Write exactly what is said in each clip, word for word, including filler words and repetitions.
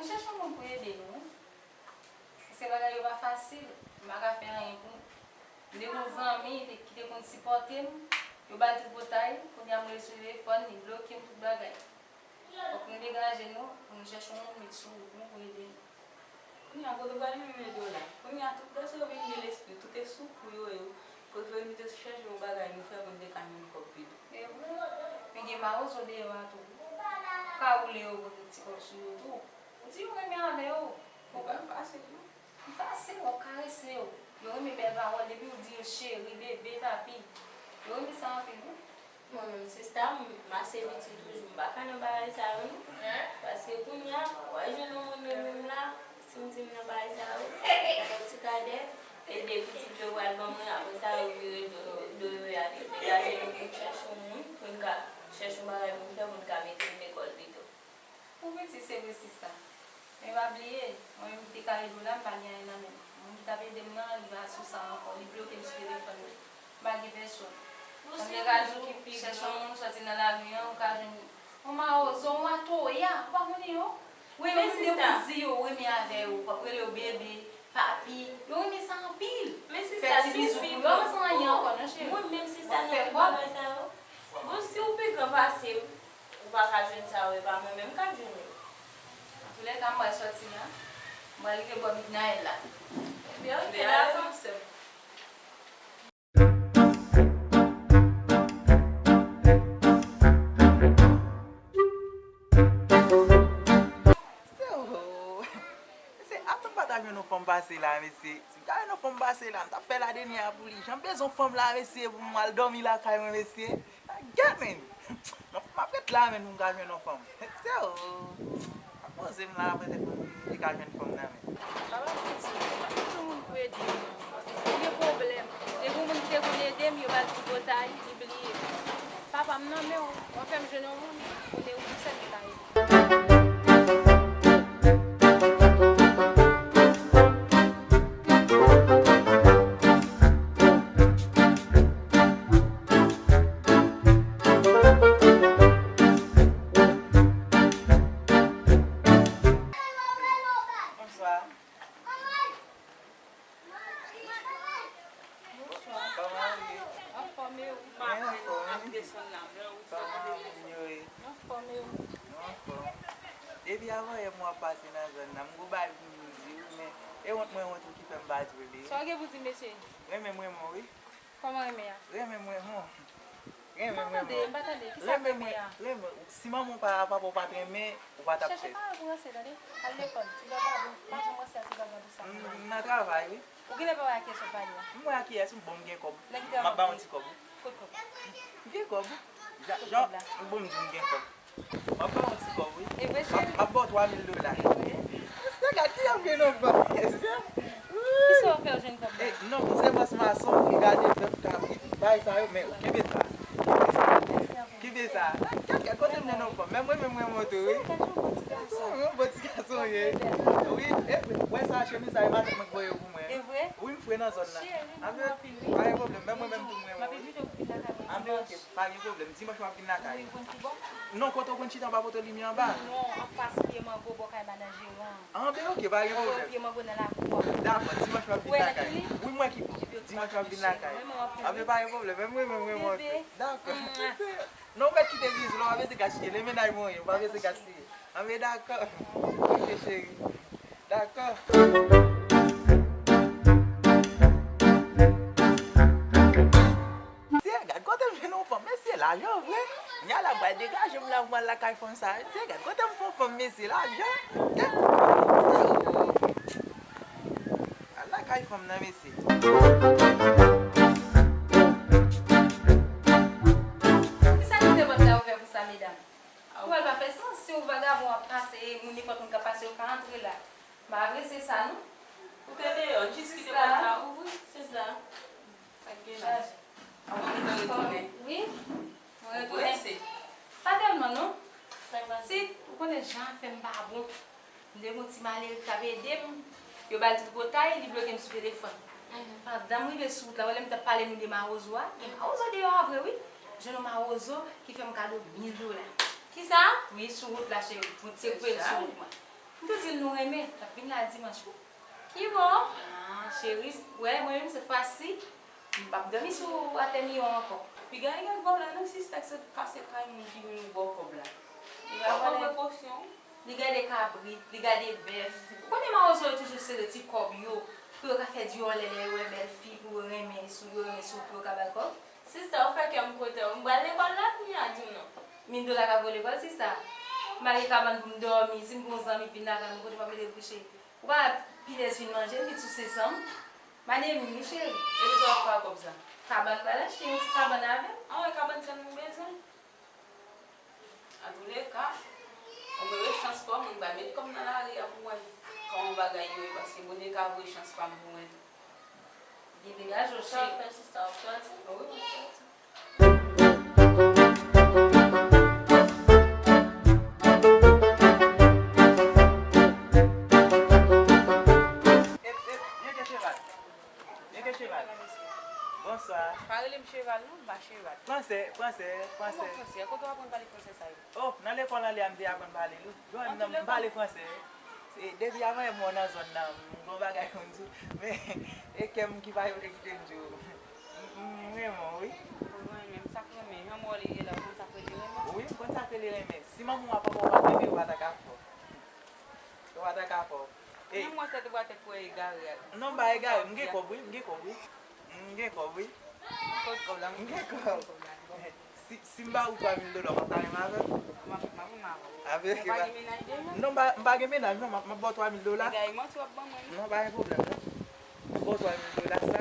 Chèche yon moun pou ede nou, wi. Paske bagay yo pa fasil. M pa ka fè anyen pou nou. M te gen yon zanmi te, ki te konn sipòte m. Yo ba l tripotay. Kounye a m rele sou telefòn, li bloke m tout bagay. Fòk nou degaje nou pou nou chèche yon moun met sou wout nou pou ede nou. Kounye a, kote w pral jwenn ede w la? Kounye a, tout gason yo vin gen lespri, tout e sou kou yo ye, yo prefere nou te chèche yon bagay nou fè pou nou te ka jwenn kòb pito. E vre, men gen mawozo deyò a tou. Ou ka woule yo pote ti kòb sou yo tou. Ou di yo renmen avè yo. Li pa fasil, non. Li fasil, w ap karese yo. Yo renmen bèl pawòl, depi w di yo cheri, bebe, papi. Yo renmen sa anpil, wi. Mwen menm, sista, m, m ase piti toujou, m pa ka nan bagay sa yo, non. Paske kounye a, w al jwenn yon moun menm menm la, si m di m nan bagay sa yo, yon ti kadè, e de pitit yo pral ban mwen, apre sa, yo vire do, do yo, y ale. Degaje nou pou n chèche yon moun, pou n ka chèche yon bagay pou n fè, pou n ka mete l lekòl pito. Ou piti, se vre, sista. Men pa bliye, mwen menm ki te ka ede w la, m pa gen anyen nan men m. Moun ki t ap ede m nan, li pa sou sa ankò. Li bloke m sou telefòn nan. M pa gen pèsòn. Sa m te ka di w, chèche yon moun, sòti nan lari an, ou ka jwenn yon mawozo, yon atoya, ou pa konnen yo. Wi, men moun de sista, kouzen yo renmen avè yo, w ap rele yo bebe, papi. Yo renmen sa anpil. Men sista, fè ti bizou pou yo, men san anyen ankò, non, cheri. Mwen menm, sista, w ap fè kòb. Nan tout bagay sa yo. Bon, si w pi gran pase m, ou pa ka jwenn sa yo, e pa mwen menm k ap jwenn yo. Antoulèka, m pral sòti la. M pral rive bò Midnight la. Ebyen, ok, dakò. So, mesye, atò m pa ta jwenn yon fanm pase la, mesye. Si m ta jwenn yon fanm pase la, m ta fè la dènyè a pou li. Jan m bezwen yon fanm la, mesye, pou m al dòmi lakay mwen, mesye. Gèt, men. M ap ret la, men, pou m ka jwenn yon fanm. Mesye, oh. M ap poze m la, petèt pou m te ka jwenn fanm nan, men. Papa m piti, m pa konn yon moun pou ede m. Li gen pwoblèm. Depi yon moun ki te konn ede m, yo ba l tripotay, li bliye m. Papa m nan men w, w ap fè m jwenn yon moun, kote ou tou sèl ki ka ede m. Bonswa. Bonswa. Kòman w ye? Anfòm, e ou? Mwen anfòm, wi. Kòman moun yo ye? Anfòm, e ou? Nou anfòm. Depi avanyè m w ap pase nan zòn nan, m gon bagay pou m di w, men e wont mwen wont ou ki fè m pa di w li. Sa w gen pou di, mesye? Renmen m renmen w, wi. Kòman renmen an? Renmen m renmen w. Renmen m renmen w. M pa tande, m pa tande. Kisa k renmen an? Renmen, si manman w pa, papa w pa t renmen, ou pa t ap fèt. Chèche pawòl pou ranse, tande. Al lekòl, ti vagabon, pa janm ranse a ti vagabon sa. M nan travay, wi. Ou genlè pa wè a kiyès w ap pale a. M wè a kiyès, m bon, m gen kòb. M ap ba w yon ti kòb, wi. Kot kòb? M gen kòb, wi. Jan, jan, m bon, m di m gen kòb. M ap ba w yon ti kòb, wi. E vre, cheri? M ap, m ap ba w twa mil dola. E vre? Mesye, gad kijan m gen nan bank, mesye. Kisa w fè w jwenn kòb la? Eh, non, m se bòs mason, m gade bèf, kabrit, bagay sa yo, men kenbe sa. Kenbe sa. Gad, gad, kote m jwenn yon fanm. Menm mwen, menm mwen monte, wi. Yon bon ti gason, ye. Wi, e, wè sa, chemiz sa, e matant mwen k voye yo pou mwen. E vre? Wi, m fre nan zòn nan. Cheri, m renmen w anpil, wi. Pa gen pwoblèm, menm mwen, menm tou, m renmen w. M ap envite w pou vin lakay mwen dimanch. Pa gen pwoblèm, dimanch m ap vin lakay. Ou konn ki bò? Non, kote w konn chita, m pa poto limyè anba. Non, anfas pye mango bò kay madan Jeran. An, ben, ok, pa gen pwoblèm. Pye mango nan lakou a. Dakò, dimanch m ap vin lakay. Wi, m wè ki bò. Dimanch m ap vin lakay. Anben, pa gen pwoblèm, men mwen, mwen, mwen, mwen. Dakò. Non, ou mèt kite bizou la, ou pa bezwen gaspiye. Le mennaj mwen ye, ou pa bezwen gaspiye. Anben, dakò. Ok, cheri. Dakò. Mesye, gad kote m jwenn yon fanm. Mesye, lajan vre. Nya la, m pral degaje m la, m pral lakay fanm sa. Mesye, gad kote m fè yon fanm, mesye, lajan. Gad. Al lakay fanm nan, mesye. Kisa ki te vant la ouvè pou sa, medam? Ou wè l pa fè sans, se yon vagabon ap pase, e moun, nenpòt moun k ap pase, yo ka antre la. M pa apresye sa, non. Ou te deyò, jis kite pòt la ouvri, se sa. Sa k gen la? Chaje. Wi. Mwen retounen. Pa tèlman, non. Sa k pase? Si, ou konnen jan afè m pa bon. M te gen yon ti malere k t ap ede m. Yo ba l tripotay, li bloke m sou telefòn. Pandan m rive sou wout la, wè lè m t ap pale nou de mawozo a, gen mawozo deyò a vre, wi. Jwenn yon mawozo ki fè m kado mil dola. Kisa? Wi, sou wout la, cheri. Moun sekwe l sou wout mwen. Tou di l nou renmen, l ap vin la dimanch wi. Ki bò? Ah, cheri, wè, mwen menm sèt fwa si, m p ap dòmi sou atè miyo ankò. Piga egare ba w la non sista, se kase kay moun ki vin ou ba w kòb la. Li pa pran prekosyon. Li gade kabrit, li gade bèf. Ou konnen mawozo yo toujou sere ti kòb yo pou yo ka fè diwòlè lè yo wè bèl fi pou yo renmen sou, yo renmen sou pou yo ka ba l kòb. Sista, ou fè kè m kontan wi. M pral lekòl la kounye a, di m non. Mil dola ka voye lekòl, sista. M pa gen kabann pou m dòmi. Si m gen yon zanmi k vin lakay mwen, kote m ap mete l kouche? Ou pa pilèz vin manje m, vin souse san m. Mande m wi, cheri. Epi sa w ap fè ak kòb sa? Kabann, m pral achte yon ti kabann avè l. Anmwey, kabann sa nou bezwen. Antouleka, ou mete chans pa w, mwen m pral met kò m nan lari a pou wè kòman bagay yo ye, paske Bondye ka voye chans pa m pou mwen tou. Gen degaje w, cheri. Sa w ap fè, sista, w ap sòti? Wi, m ap sòti. Ep, ep, byen ke cheval. Byen ke cheval. Bonswa. Pa rele m cheval non, m pa cheval. Fransè, fransè, fransè. Kòman fransè? Kote w aprann pale fransè sa yo? Oh, nan lekòl anlè a m te aprann pale l wi. Jwenn nan m pale fransè. E, depi avan yè m wè w nan zòn nan, m gon bagay pou m di w. Men, e kè m ki pa vle kite m di w. M, m, m renmen w wi. Ou renmen m, sa k renmen? Jan m wè w li ye la, ou konn sa k rele renmen? Wi, m konn sa k rele renmen. Si manman w a papa w pa t renmen w, ou pa ta ka fè w. Ou pa ta ka fè w. Ey. Menm wè tèt ou pa tèt pou egare a. Non, m pa egare, m gen kòb wi, m gen kòb wi. M gen kòb wi. Kot kòb la? M gen kòb. Si, si m ba ou twa mil dola, w ap ta renmen avè m? M ap, m ap renmen avè w. Ape, ou pa gen mennaj deja? Non, m pa, m pa gen mennaj non, m ap, m ap ba w twa mil dola. Egare manti w ap ban mwen wi. Non, pa gen pwoblèm non. M ba w twa mil dola sa.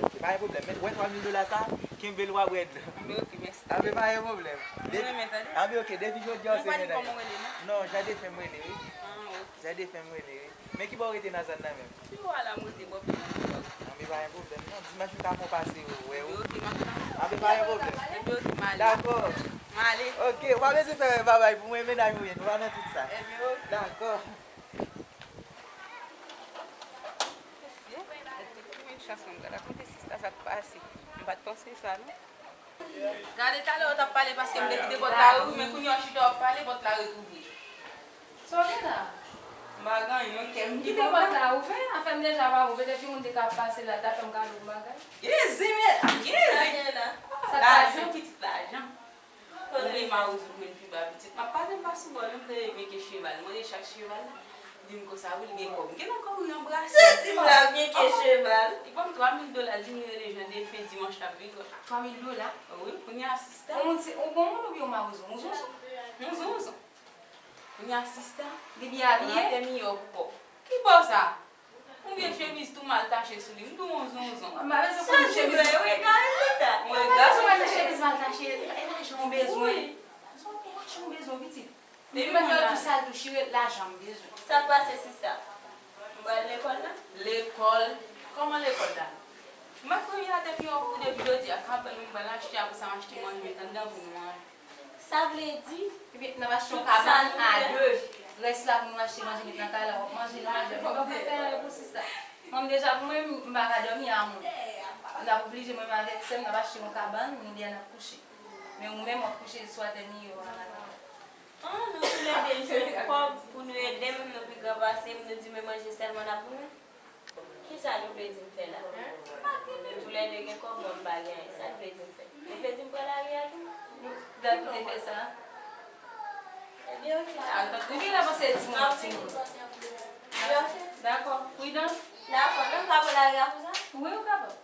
Se pa gen pwoblèm. Men wè twa mil dola sa, kenbe l w ap rèd. Anben, oke, mèsi. Anben, pa gen pwoblèm. Mwen renmen tande. Anben, oke, depi jodi a ou se mennaj. Mwen pa di kòman w rele non. Non, Jan Defen m rele wi. Ah, oke. Jan Defen m rele wi. Men ki bò w rete nan zòn nan menm? Pi bò a la m rete, bò pye nan bò. Anben, pa gen pwoblèm non. Dimanch m ka fè w pase wè w. Anben, oke, m ap tann ou. Anben, pa gen pwoblèm. Anben, oke, m ale. Dakò. M ale. Oke, ou pa bezwen fè babay pou mwen, mennaj mwen, nou pa nan tout sa. Anben, oke. Dakò. Mesye, èske te gen chans mwen, m ka rakonte sista sa k pase. M pa t panse sa non. Gade talè w t ap pale paske m te kite pòt la ouvri, men kounye a w chita w ap pale, pòt la rekouvri. Sa w gen la? M pa gen anyen non, kè m ki kontan. Kite pòt la ouvè, afè m deja pa bon, petèt yon moun te ka pase la, ta fè m kado yon bagay. Gen zen, men, gen zen. Sa k pase? Lajan, pitit, lajan. Mwen gen mawozo mwen pi ba pitit. M ap pase m pa sou bò menm, m te byen ke cheval. Mwen gen chak cheval. Di m konsa wi, l gen kòb. M gen nan kòb wi, anbrase. Sa di m la byen ke cheval. Li ban m twa mil dola, l di m li rele Jan Defen, dimanch l ap vin. Twa mil dola? Wi, kounye a sista. Ou moun se, ou bon moun oubyen ou mawozo? Ou zonzon? Ou zonzon. Kounye a sista. Li byen abiye? Ou nan tè miyò pou kò. Ki bò sa? Yon vye chemiz tou mal tache sou li. M tou yon zonzon. M pa bezwen konn chemiz. Sa di mwen, wi, gade sa. Mwen, m pa bezwen konn chemiz mal tache. E lajan w bezwen. Wi. Zonzon, lajan w bezwen, pitit. Depi mwen la tou sal, tou chire, lajan m bezwen. Sa k pase, sista? M pral lekòl la? Lekòl? Kòman lekòl la? M ap priye atè pi wo pou depi jodi a, kabann mwen pral achte, apre sa m achte manje anndan pou nou manje. Sa vle di, ebyen, n ap achte yon kabann a de. Rès la pou nou achte manje met nan kay la, w ap manje l, manje. Mwen pa pral fè anyen pou sista. Mwen deja, pou mwen, m pa ka dòmi a moun. N ap oblije, mwen menm avèk sè m, n ap achte yon kabann, nou de a n ap kouche. Men ou menm, w ap kouche sou atè miyo a la. Ah, nou toulède jwenn kòb pou nou ede m, nou pi gran pase m, nou di men manje sèlman n ap goumen. Kisa nou vle di m fè la? Nou toulède gen kòb, mwen m pa gen anyen. Sa nou vle di m fè? Nou vle di m pran lari a tou? Dat nou te fè sa. Ebyen, oke. Ou gen la panse di mwen ti moun. Dakò. Pridan. Dakò, nou ka pran lari a konsa? Wi, ou kapab.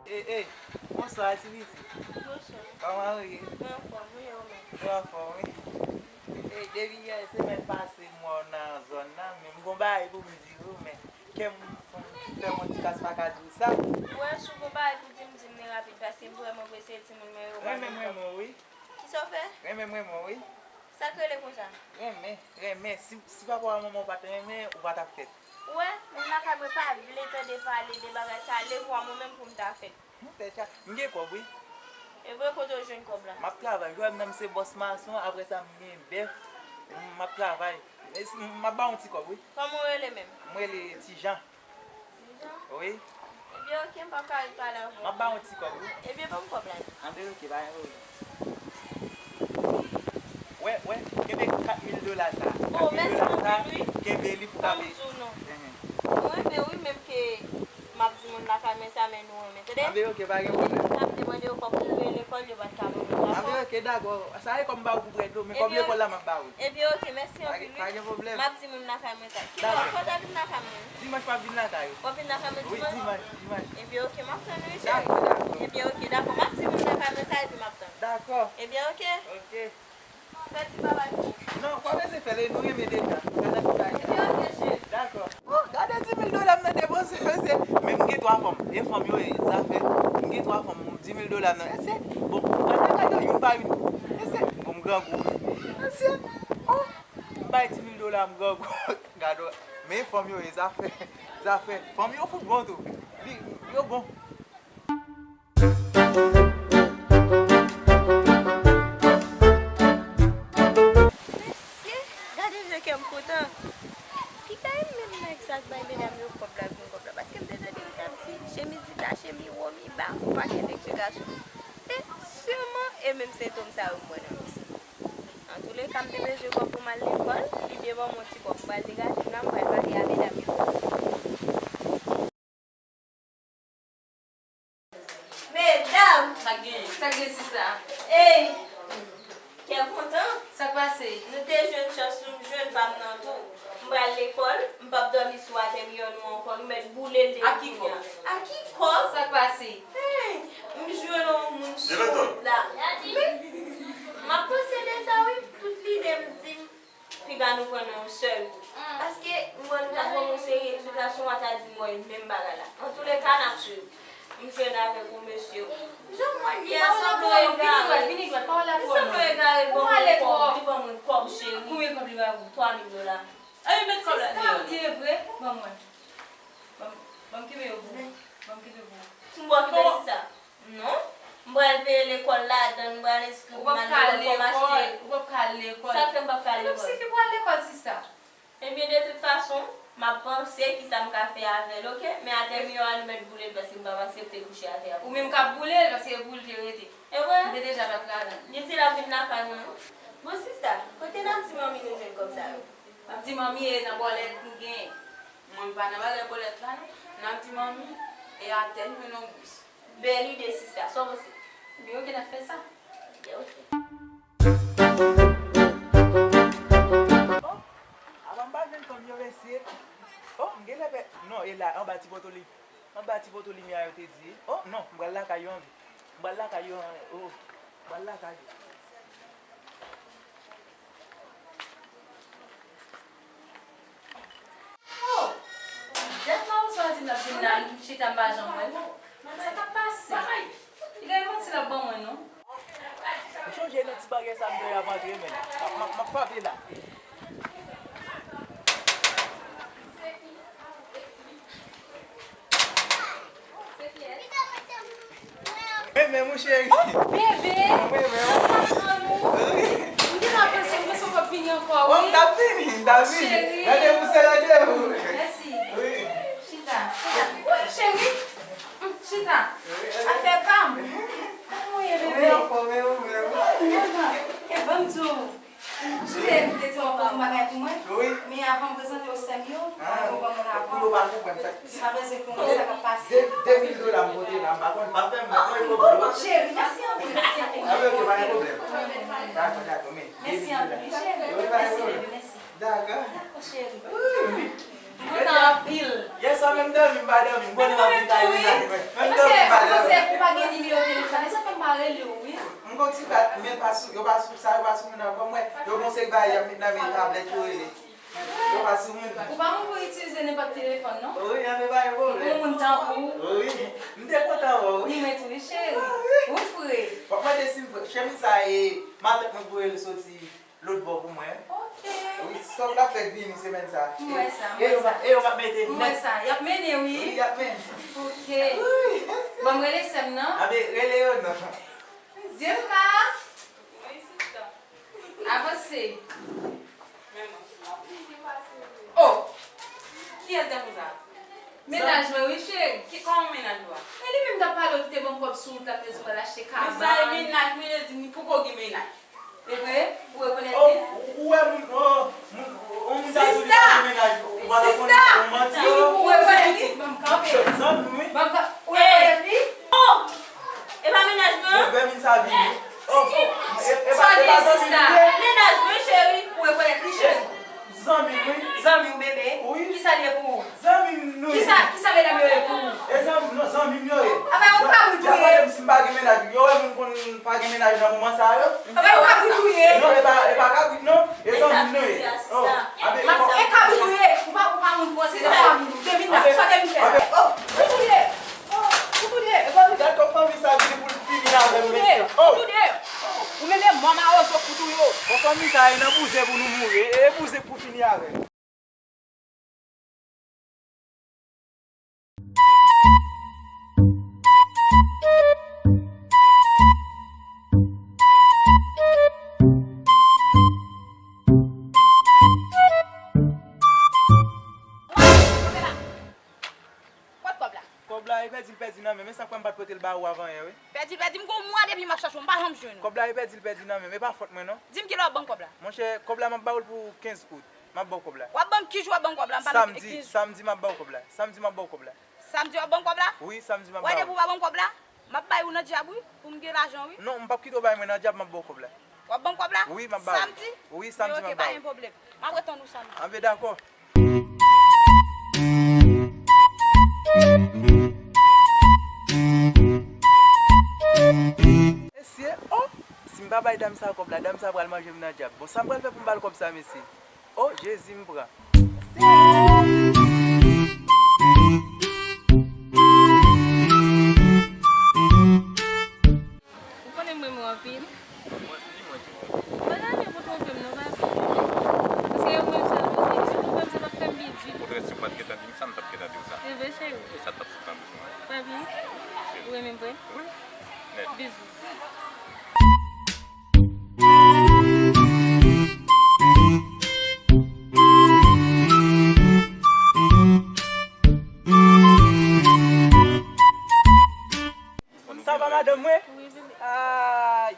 Ey, ey, bonswa, ti pitit. Bonswa. Kòman ou ye? Mwen anfòm, wi, e ou menm? Mwen anfòm, wi. Ey, depi yè semèn pase, m wè w nan zòn nan, men m gon bagay pou m di w, men kè m fè m yon ti kas pa ka di w sa. Ou wè, si w gon bagay pou di m, di m li rapid, paske m vrèman prese, timoun mwen yo pa vin. Renmen m, renmen w, wi. Kisa w fè? Renmen m, renmen w, wi. Sa k rele konsa? Renmen, renmen. Si, si papa w ak manman w pa t renmen, ou pa t ap fèt. Ou wè, moun lakay mwen pa vle tande pale de bagay sa, leve w a mwen menm pou m ta fèt. Mwen fè sa. M gen kòb, wi. E vre, kote w jwenn kòb la? M ap travay. Jwenn nan m se bòs mason, apre sa m gen bèf. M ap travay. E si, m ap ba w yon ti kòb, wi. Kòman w rele menm? Mwen rele Ti Jan. Ti Jan? Wi. Ebyen, oke, m p ap ka ret pale avè w. M ap ba w yon ti kòb, wi. Ebyen, ban m kòb la. Anben, oke, pa gen pwoblèm. Wè, wè, kenbe kat mil dola sa. Oh, kat mil dola sa, mèsi anpil, wi. Kenbe li pou w ka peye. Ban m di w non. Enhen. Mwen renmen wi, menm ke m ap di moun lakay mwen sa, men nou renmen, tande? Anben, oke, pa gen pwoblèm. Sa m te mande yo kòb pou peye lekòl, yo pa t ka ban mwen, dakò? Anben, oke, dakò. Sa e kòb m ba ou pou prè dlo, men kòb lekòl la m ap ba ou. Ebyen, oke, mèsi anpil, wi. Pa gen pwoblèm. M ap di moun lakay mwen sa. Kibò, dakò. Kòb la vin lakay mwen? Dimanch m ap vin lakay ou. W ap vin lakay mwen dimanch? Wi, dimanch, dimanch. Ebyen, oke, m ap tann ou, wi, cheri. Dakò, dakò. Ebyen, oke, dakò. M ap di moun lakay mwen sa, epi m ap tann. Dakò. Ebyen, oke. Oke. Fè ti bagay pou ou. Non, pa bezwen fè l, nou renmen deja. Fè nan ti bagay. Ebyen, oke, cheri. Dakò. Oh, gade dis mil dola m nan depoze, mesye. Men m gen twa fanm. E fanm yo ye, zafè. M gen twa fanm, dis mil dola m nan. Mesye, bon, gade, gade, youn pa youn. Mesye, bon, m grangou. Mesye, oh, m bay dis mil dola, m grangou. Gade, men fanm yo ye, zafè, zafè. Fanm yo fout bon tou. Li, yo bon. Mesye, gade jan kè m kontan. Piga e menm nèg sa k bay medam yo kòb la, gwo kòb la. Paske m te tande yo t ap di, chemiz li tache, mi wo, mi ba, yon pakèt nèg se gason. E siman, e menm sentòm sa yo m wè nan misye. Antouleka, m te bezwen kòb pou m al lekòl, li byen ban m yon ti kòb. M pral degaje m la, m pral pale a medam yo. Medam! Sa k genyen? Sa k gen, sista? Ey! Kè kontan? Sa k pase? Nou te jwenn chans nou, m jwenn pa m nan tou. M pral lekòl, m p ap dòmi sou atè miyò nou ankò, nou mèt boule l depi kounye a. Ak ki kòb? Ak ki kòb? Sa k pase? Ey! M jwenn yon moun sou wout la. Wi. M ap panse de sa, wi. Tout lide m di m, piga nou pran nan yon sèl kou. Paske m wè nou t ap ban m yon seri eksplikasyon, w a ta di m wè menm bagay la. Antouleka, n ap swiv. M jwenn avèk yon mesye. Jan m wè l ye a, sanble yon egare. Li sanble yon egare, li ban m yon kòb, li ban m yon kòb, cheri. Konbyen kòb li ba ou? Twa mil dola. Sista, ou di e vre? Ban mwen. Ban m, ban m kenbe yo pou ou. Ban m kenbe pou ou. M ba w kenbe sista. Non. M pral peye lekòl ladann, m pral enskri pou m al lekòl, fò m achte. Ou p ap ka al lekòl. Sa k fè m p ap ka al lekòl? Ou se ki pral lekòl, sista? Ebyen, de tout fason, m ap panse kisa m ka fè avè l, oke? Men atè miyò a, nou mèt boule l, paske m p ap aksepte kouche atè a. Ou menm k ap boule l, paske e pou l te rete. E vre? M te deja bat ladan l. Li di l ap vin lakay mwen, wi. Bon, sista, kote n ap di manmi nou jwenn kòb sa yo? M ap di manmi e nan bòlèt m genyen. Mwen, m pa nan bagay bòlèt la, non. N ap di manmi e atè m jwenn yon bous. Bèl ide, sista. Sa w panse? Ebyen, oke, n ap fè sa. Ebyen, oke. Oh, apa m pa jwenn fanm yo, mesye? Oh, m genlè pè. Non, e la, anba ti poto li. Anba ti poto limyè a yo te di. Oh, non, m pral lakay yo anvi. M pral lakay yo, oh, m pral lakay yo. Oh! Dat la ou swa di m ap vin la, m chita m pa janm wè l. Sa k ap pase? Li gen manti l ap ban mwen, non. Ou sonje nan ti bagay sa m te ap antre, men. M ap, m ap, m ap frape la. Renmen m wi cheri. Oh, bebe. Mwen renmen w. Sa k ap pran nou? Wi. M te la panse, m panse w p ap vini ankò, wi. Oh, m t ap vini, m t ap vini. Cheri. Randevou se randevou. Mèsi. Wi. Chita, chita. Wi, cheri. Mm, chita. Wi, wi. Afè pa m. Kòman w ye, bebe? Mwen anfòm, e ou menm? Mwen anfòm. E ban m di w. Cheri, m te di w ankò yon bagay pou mwen. Wi. Men avan m prezante w sè m yo, fò yo ban mwen lavan. Pou yo pa konprann sa. M pa bezwen konnen sa k ap pase. De, de mil dola m pote la, m pa konn, pa fè m, pa fè m. Cheri, mèsi anpil, mèsi anpil. Anben, oke, pa gen pwoblèm. Dakò, dakò, men. Mèsi anpil, wi, cheri. Wi, pa gen pwoblèm. Mèsi, bebe, mèsi. Dakò. Dakò, cheri. Wi, wi. M kontan anpil. Yè swa menm dòmi m pa dòmi, m konnen m ap vin kay mwen la. Menm dòmi m pa dòmi. Paske, paske ou pa gen nimewo telefòn, e sa fè m pa rele w, wi. M gon ti kat, men pa sou, yo pa sou sa, yo pa sou moun ankò. Mwen, yo gon seri bagay y ap met nan men tablèt, yo rele. Yo pa sou moun. Ou pa moun pou itilize nenpòt telefòn, non? Wi, anben pa gen pwoblèm. Ou moun tankou w. Wi, m te kontan wè w, wi. Ni mwen tou, wi, cheri. Ou fre. W ap mande si m fre. Chemiz sa, e, matant mwen voye l soti. Lòt bò pou mwen. Ok. Wi, sa w la fè vini semèn sa. M wè sa, m wè sa. E yo p ap mete nèt. M wè sa. Y ap mennen, wi. Wi, y ap mennen. Ok. Wi. Ban m rele sè m nan. Anben, rele yo non. Zilka. Wi, sista. Avanse. Oh! Kiyès dan nou sa? Mennaj mwen, wi, cheri. Ki, kòman mennaj ou a? E li menm m t ap pale w ki te ban m kòb sou wout la, m te di w pral achte kabann. Mennaj, mennaj, mennaj, pou kote gen mennaj. E vre? Ou rekonèt li? Ou wè moun, oh, moun, yon moun ta di w li pa gen mennaj, ou pa ta konn, ou manti. Ou rekonèt li? Ban m kanpe. Zanmi m, wi. Ban m kanpe. Ou rekonèt li? Oh! E pa mennaj mwen? Bon, vèmin sa vini. Oh, e, e pa, e pa zanmi m li ye? Mennaj mwen, cheri. Ou rekonèt li, cheri? Zanmi m, wi. Zanmi w, bebe? Wi. Kisa l ye pou ou? Zanmi m nou ye. Kisa, kisa medam yo ye pou ou? E zanmi, non, zanmi m yo ye. Apa yon kabrit ou ye? Y ap mande m si m pa gen mennaj. Yo wè moun konn pa gen mennaj nan moman sa yo? Apa yon kabrit ou ye? Non, e pa, e pa kabrit, non. E zanmi m nou ye. Oh, abe, e kabrit ou ye? Ou pa, ou pa moun panse nan fanmi nou. Depi nan, sa te m fè. Oh, ou touye. Oh, ou touye. E zanmi, gad kòm fanmi sa vini pou l fini avè m, mesye. Oh. Ou touye. Ou mele mò mawozo pou touye w. Bon, fanmi sa e nan bouzen pou nou mouri. E bouzen pou fini avè l. Kot kòb la? Kòb la, e pèdi l pèdi nan men m. E sa k fè m pa t pote l ba ou avan yè, wi. Pèdi l pèdi, m gon mwa depi m ap chache w, m pa janm jwenn ou. Kòb la, e pèdi l pèdi nan men m. E pa fòt mwen, non. Di m kilè w ap ban m kòb la. Monchè, kòb la, m ap ba ou l pou kenz out. M ap ba w kòb la. W ap ban m ki jou w ap ban m kòb la? M pa mete kenz. Samdi, samdi, m ap ba w kòb la. Samdi, m ap ba w kòb la. Samdi, w ap ban m kòb la? Wi, samdi, m ap ba ou. Wè, depi w pa ban m kòb la, m ap bay ou nan dyab, wi, pou m gen lajan, wi. Non, m p ap kite w bay mwen nan dyab, m ap ba w kòb la. W ap ban m kòb la? Wi, m ap ba ou. Samdi? Wi, samdi, m ap ba ou. Men ok, pa gen pwoblèm. M ap ret tann ou samdi. Anben, dakò. Mesye, oh! Si m pa bay dam sa kòb la, dam sa pral manje m nan dyab. Bon, sa m pral fè pou m ba l kòb sa, mesye? Oh, Jezi, m pran. Ou konnen m renmen w anpil. Mwen, ni mwen, ni mwen. Mwen ta renmen pou twonpe m non, papi. Paske ou menm jalouzi. Si w twonpe m, sa p ap fè m byen ditou. Okontrè, si w pa t gentan di m sa, m t ap gentan di w sa. E vre, cheri? E sa t ap foutan bouch mwen. Papi, ou renmen m vre? Wi. Nèt. Bizou. Sa va, madanm mwen? Wi, bebe. Ay,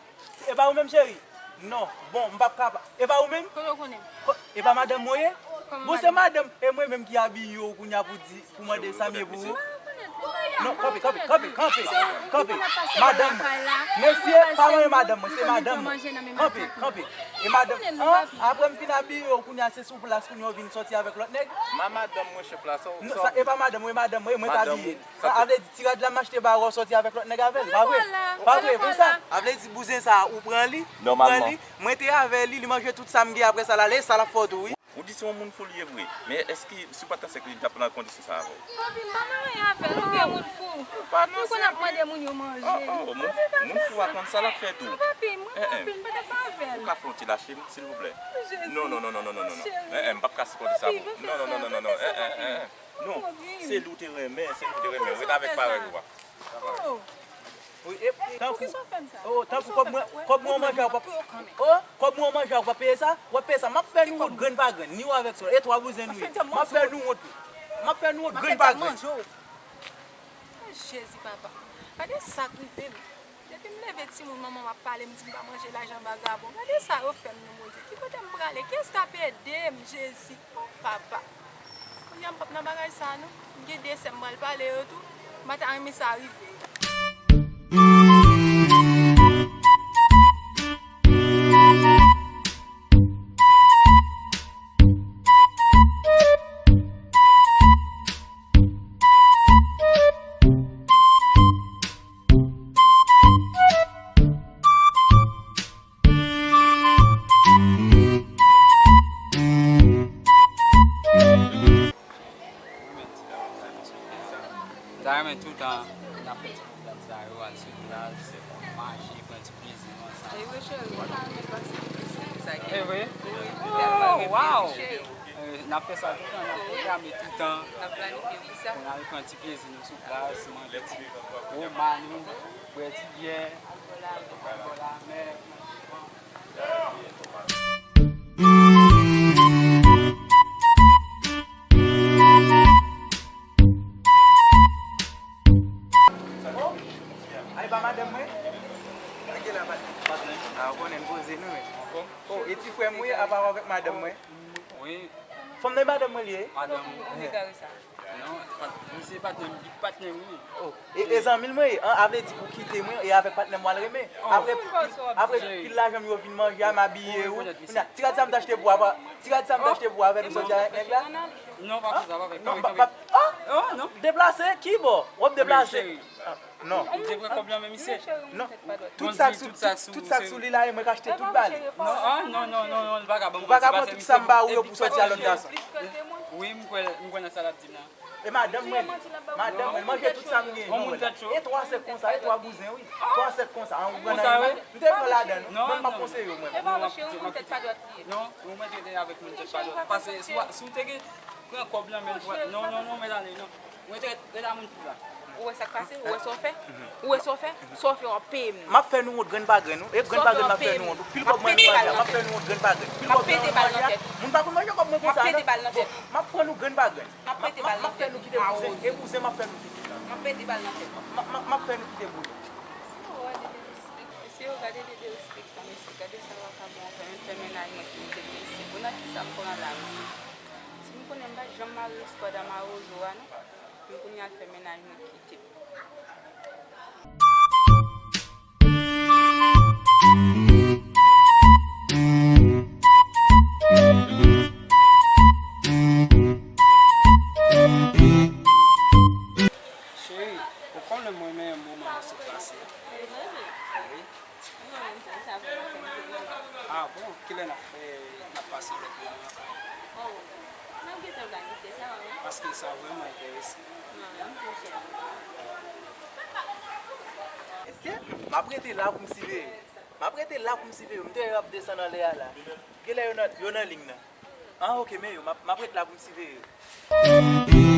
e pa ou menm, cheri? Non. Bon, m p ap kapa. E pa ou menm? Kote w konnen m? Ko-, e pa madanm mwen ye? Kòman madanm? Bon, se madanm. E mwen menm ki abiye w kounye a pou di, pou mande sa m ye pou ou. Non, kanpe, kanpe, kanpe, kanpe, kanpe. Madanm mwen. Mesye, pa mwen madanm mwen, se madanm mwen. Kanpe, kanpe. E madanm, an, apre m fin abiye w kounye a, se sou plas kounye a w vin sòti avèk lòt nèg? Ma madanm mwen chèf la, sa w, non, sa w sa, e pa madanm mwen, e madanm mwen, e mwen t abiye l. Sa, a vle di, ti rad la m achte ba ou, sòti avèk lòt nèg avè l. Pa vre? Pa vre, pou sa? A vle di, bouzen sa, ou pran li, ou pran li, mwen te avè li, li manje tout sa m gen, apre sa l ale, sa l ap fè w tou, wi. Ou di se yon moun fou li ye vre, men èske si w pa t ansent li, li t ap nan kondisyon sa avè w? Papi, m pa nan anyen avè l, ou gen moun fou. Ou pa nan anyen. Ou konn ap mande moun yo manje. Oh, oh, moun, moun fou a konn sa l ap fè tou. Non, papi, m renmen anpil, m pa t ap avè l. Ou ka fè yon ti lache m, silvouplè? Non, non, non, non, non, non, non. Cheri. Eh, eh, m p ap ka sipòte sa pou ou. Non, non, non, non, non, non. Eh, eh, eh, eh. Non, se li w te renmen, se li w te renmen. Ret avèk parèy ou a. Oh. Wi, e, tankou, oh, tankou kòb mwen, kòb mwen w manje a w p ap, oh, kòb mwen w manje a w p ap peye sa, w ap peye sa. M ap fè nou wont grenn pa grenn, ni w avèk sè w, e twa bouzen nou ye. M ap fè nou wont, wi. M ap fè nou wont grenn pa grenn. Jezi papa, gade sa k rive m. Depi m leve timoun, manman m ap pale m di m pa manje lajan vagabon. Gade sa yo fè m non, Bondye. Ki kote m prale? Kiyès k ap ede m, Jezi? Oh, papa. Kounye a m p ap nan bagay sa non. M gen de sè m pral pale yo tou. M pa ta renmen sa rive yo. M ta renmen toutan n ap fè ti pwogram sa yo, al sou plaj, manje, pran ti plezi nou ansanm. Anyway, cheri, mwen ta renmen pase plezi. E vre? Oh, wow! Eh, n ap fè sa toutan, n ap pwograme toutan. N ap planifye pou sa. N al pran ti plezi nou sou plas, manje ti woma nou, bwè ti byè, bò lamè. Oh, a e pa madanm mwen? Anke la, patnè? Patnè? A, ou konnen n poze nou, men. Oh, e ti frè m wi, apa w avèk madanm mwen? Wi. Fanm nan e madanm mwen li ye? Madanm. Ou egare sa. Non, pa, misye patnè m, li patnè m wi. Oh, e, e zanmi l mwen ye. An, a vle di ou kite mwen e avèk patnè m w al renmen. Oh. Apre, apre pil lajan m yo vin manje a, m abiye ou. Kounye a, ti rad sa m t achte pou w apa, ti rad sa m t achte pou w avèk ou soti avèk nèg la? Non, pa fè sa, pa fè. Non, pa, pa, oh! Oh, non. Deplase, ki bò? W ap deplase? Ah, non. M te pran kòb lan men misye. Non. Tout sa k sou, tout, tout sa k sou li la, e mwen k achte tout ba li. Non, ah, non, non, non, non, li pa ka ban m manti. Ou pa ka pran tout sa m ba ou yo pou soti a lòt gason. Wi, m kwè, m kwè nan sa l ap di m nan. E madanm mwen, madanm mwen, manje tout sa m gen. Yon moun tèt cho. E twa sèk konsa, e twa bouzen, wi. Twa sèk konsa, an, ou pran nan men. M te pran ladan, non. Mwen, m p ap konseye w, mwen. E pa vre, cheri, yon moun tèt pa dwat li ye. Non, ou mèt rete avèk moun tèt pa dwat. Paske si w, si w te gen pran kòb lan, men, non, non, non, mèt ale, non. Mwen te rete la moun fou la. Ou wè sa k pase? Ou wè sa w fè? Ou wè sa w fè? Sa w fè, w ap peye m. M ap fè nou wont grenn pa grenn, wi. E grenn pa grenn, m ap fè nou wont. Pil kòb mwen nou manje a, m ap fè nou wont grenn pa grenn. Pil kòb mwen nou manje a, moun pa konn manje kòb mwen konsa, non. M ap pete bal nan tèt. M ap pran nou grenn pa grenn. M ap pete bal nan tèt. M ap fè nou kite bouzen. E bouzen, m ap fè nou kite. M ap pete bal nan tèt. M ap, m ap, m ap fè nou kite bouzen. Oh, gade derespektan, mesye, gade derespektan, mesye. Gade sa vakabon an fè, menm fè mennaj mwen kite m, mesye. Bon, nan kisa m pran la, mesye? Si m konnen m pa t janm mare espadam a Rozo a, non. M kounye a l fè mennaj mwen kite m. Cheri, ou konnen mwen menm moman nou sot pase a. Wi. Ah bon, kilè n ap fè, n ap pase lòt moman an? Oh, n ap gentan planifiye sa, wi. Paske sa vrèman enterese. Mesye, m ap rete la pou m siveye. M ap rete la pou m siveye. M te wè y ap desann anlè a la. Genlè yo nan, yo nan liy nan. Ah, ok, men yo, m ap, m ap ret la pou m siveye yo.